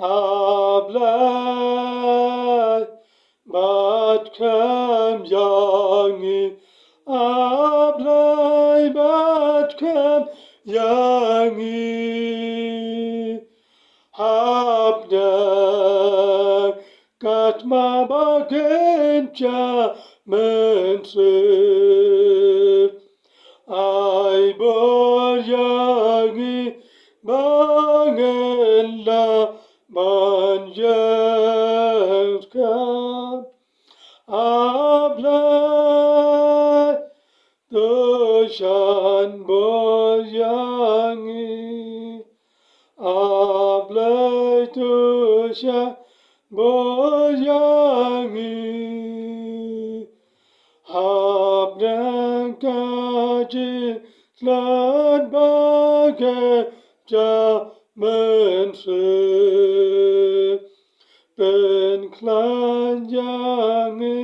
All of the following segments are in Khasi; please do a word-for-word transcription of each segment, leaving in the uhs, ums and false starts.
A Blei, bat khlem ïa ngi. A Blei, bat khlem ïa ngi. Hapdeng katba ngin shah mynsiem, ai bor ïa ngi ba ngin lah ban ïeng skhem. A Blei, to shan bor ïa ngi. A Blei, to shan bor ïa ngi. Hapdeng ka jingkhlaiñ ba ngin shah mynsiem, pynkhlaiñ ïa ngi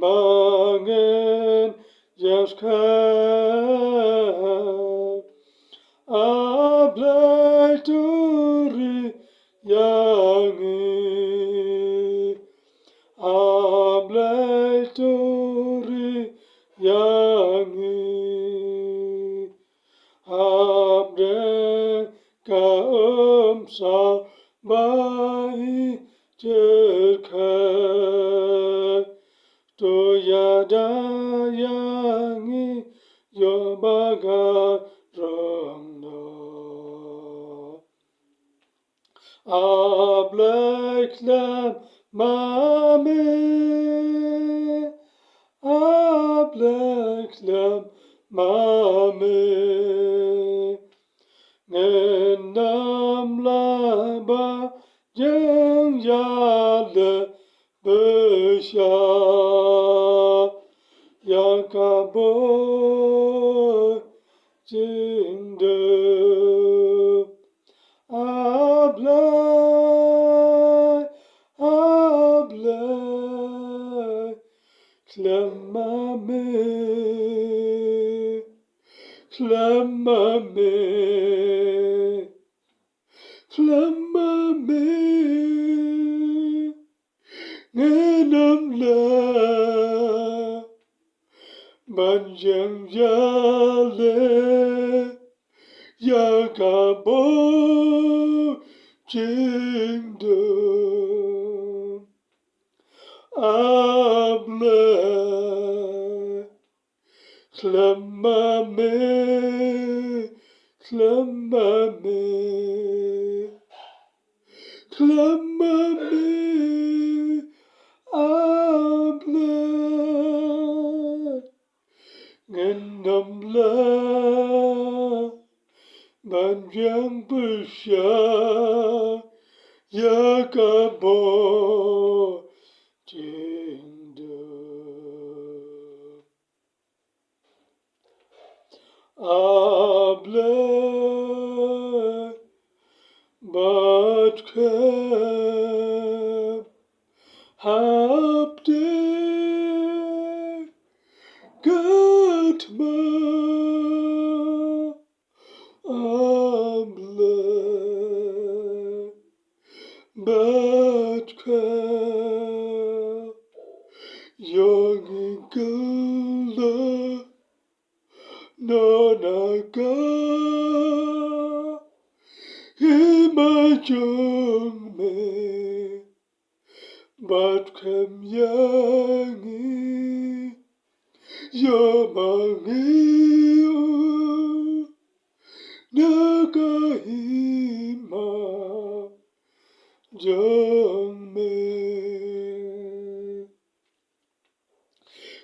ba ngin ïeng skhem. A Blei, to ri ïa ngi. A Blei, to ri ïa ngi. Hapdeng ka umsaw ba i jyrkhei, to ïada ïa ngi ïoh ba nga rong noh. A Blei, khlem ma me. A Blei, khlem ma me. Ngin ym lah ban jingïaleh pyrshah ïa ka bor jingdum. A Blei, A Blei, khlem ma me, khlem ma me, khlem ma me. Ngin ym lah ban jingïaleh ïa ka bor jingdum. A Blei, khlem ma me, khlem ma me, khlem ma me. A Blei, ngin ym lah ban jingpyrshah ïa ka bor jingdum. A Blei, bat khlem hapdeng ka thma. A Blei, bat khlem ïa ngi kylla noh na ka hima jong me. Bat khlem ïa ngi ïoh ma ngi na ka hima jong me.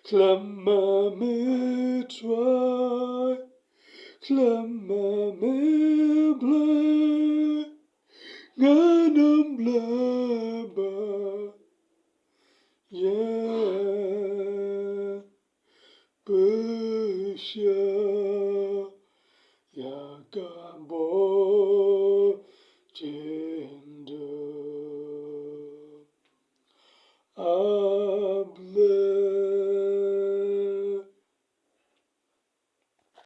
Khlem ma me Trai, khlem ma me Blei, ngan ym lah ban ïeng pyrshah ïa ka bor jingdum.